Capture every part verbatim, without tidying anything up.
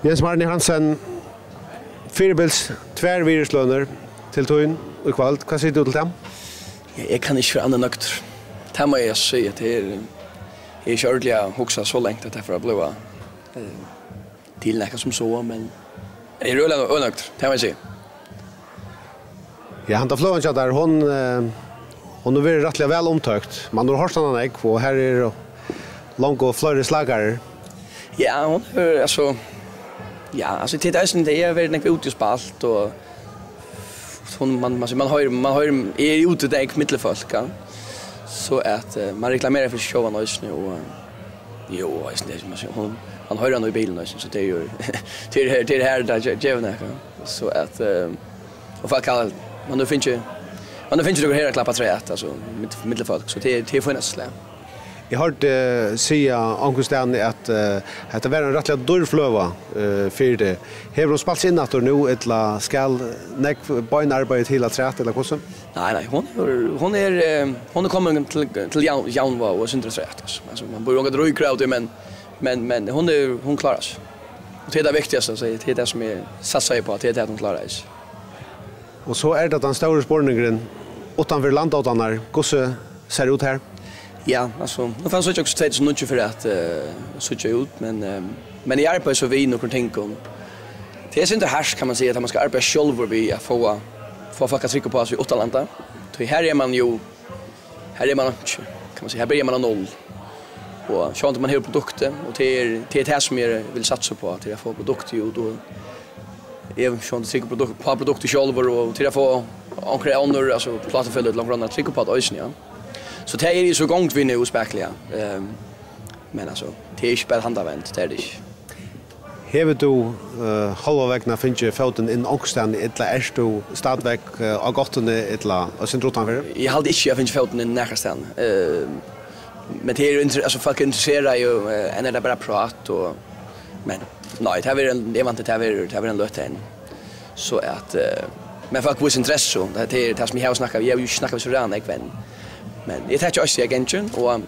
Jens Martin Hansen, fyribils tvær virðislønir til tín í kvøld. Hvat sigur tú til tað? Ja, eg kann ikki vera annað nøgdur. Tað má eg siga. Tað er, eg eri ikki ordiliga hugsað so langt, at tað fer at blíva eh, til nakað sum so, men eg eri øgiliga øgiliga nøgdur, tað má eg siga. Ja, handa fløgan hjá tær, hon, eh, hon hevur verið rættiliga væl umtókt. Man hevur hoyrt hana nógv, og her eru longu fleiri slagarar. Ja, hon er, altso, ja, altso, til eisini, tað er verið nógv úti og spælt, og hon, man, man, man hoyrir, man hoyrir, eg eri úti, tað er nógv millumfólk, ja. So at eh, man reklamerar fyri seg sjálvan eisini, og eh, jú, eisini, tað er, man, hon, man hoyrir hana í bilinum eisini, so tað er jo, tað er her, tað er her, tað ge- gevur nakað. So at eh, og fólk hava, man hevur fingið, man hevur fingið nøkur her at klappa afturat, altso, mitt, millumfólk, so tað er, tað er fínasta slag. Eg hoyrdi eh, siga onkustaðni, at eh, hetta var ein rættiliga dýr fløga eh, fyri teg. Hevur hon spælt seg inn aftur nú, ella skal nógv beinarbeiði til afturat, ella hvussu? Nei, nei, hon er, hon er, eh, hon er komin til, til javn, javnvág og sindur afturat, altso. Altso, man blívur ongantíð ríkur av tí, men, men, men hon er, hon klárar seg. Og tað er tað viktigasta, so tað er tað sum eg satsaði uppá, tað er tað, at hon klárar seg. Og so er tað tann stóri spurningurin, uttan fyri landoddarnar, hvussu sær út her? Ja, altso, nú fann eg ikki tvey túsund og níggju fyri at eh, síggja út, men, eh, men eg arbeiði so við nøkrum tingum. Tað er sindur hart, kann man siga, at man skal arbeiða sjálvur við at fáa, fáa fólk at trúgva uppá seg uttanlanda. Tí her er man jo, her er man ikki, kann man siga, her byrjar man av null. Og sjálvandi man hevur produktið, og tað er, tað er tað sum eg vil satsa uppá, til at fáa produktið út, og eg sjálvandi trúgvi produkt, uppá produktið sjálvur, og til at fáa onkra onnur, altso, plátufeløg til onkra onnur, trúgva uppá tað eisini, ja. So tað eri eg so í gongd við nú, spakuliga. Ehm, men altso, tað er ikki bara handavend, tað er tað ikki. Hevur tú eh, hálva vegna fingið fótin inn onkustaðni, ella ert tú stadigvekk eh, á gáttini, ella eitt sindur uttanfyri? Eg haldi ikki, eg havi fingið fótin inn nakrastaðni. Ehm, men tað er jo inter-, altso, fólk eru interesserað, og eh, enn er tað bara prát, og, men nei, tað verður ein, eg vænti, tað verður, tað verður ein løta enn. So at, eh, men fólk vísa interessu, tað er tað sum eg havi snakkað, eg havi jo ikki snakkað við so ræðuliga nógv enn. Men eg taki eisini agentkin, og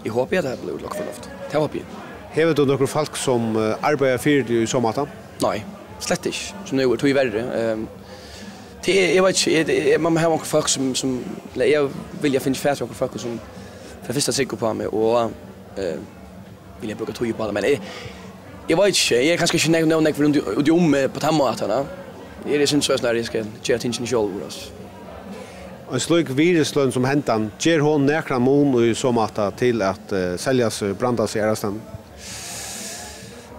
eg hopi, at tað blívur lokk for loft. Tað hopi eg. Hevur tú nøkur fólk, sum eh, arbeiða fyri teg í so máta? Nei, slett ikki. Sum nú er tíverri. Ehm, tað er, eg veit ikki, eg, eg, man hevur onkur fólk, sum, sum, ella eg vilja finna fatur í onkur fólk, sum fyri tað fyrsta trúgva uppá meg, og eh, vilja brúka tíð uppá tað, men eg, eg veit ikki, eg eri kanska ikki nógv, nóg nógv rundt í, út í um eh, uppá tann mátan, ja. Eg eri sindur so, at eg skal gera tingini sjálvur, altso. Ein slík virðisløn sum hendan, ger hon nakran mun í so máta til at eh, selja seg, branda seg aðrastaðni?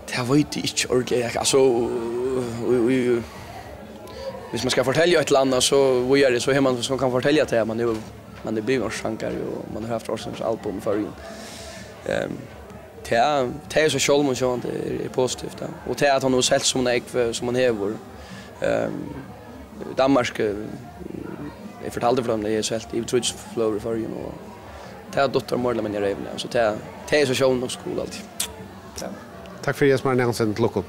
Tað veit eg ikki ordiliga, eg, altso, í, í, viss man skal fortelja eitt ella annað, so víðari, so hevur man, so kann fortelja tað, at man hevur, man er blivin ársins sangari, og man hevur havt ársins album í Føroyum. Ehm, tað, tað er so sjálvum sjálvandi er, er positivt, ja. Og tað, at hon hevur selt so nógv, eh, sum hon hevur. Ehm, Danmark, eh, eg fortaldi frá, at eg hevði selt yvir trý túsund fløgur í Føroyum, og tað duttar meira ella minni í reyvina, ja. So tað, tað er so sjálvum nokk so cool, altíð. Ja. Takk fyri, Jens Martin Hansen. Til lukku.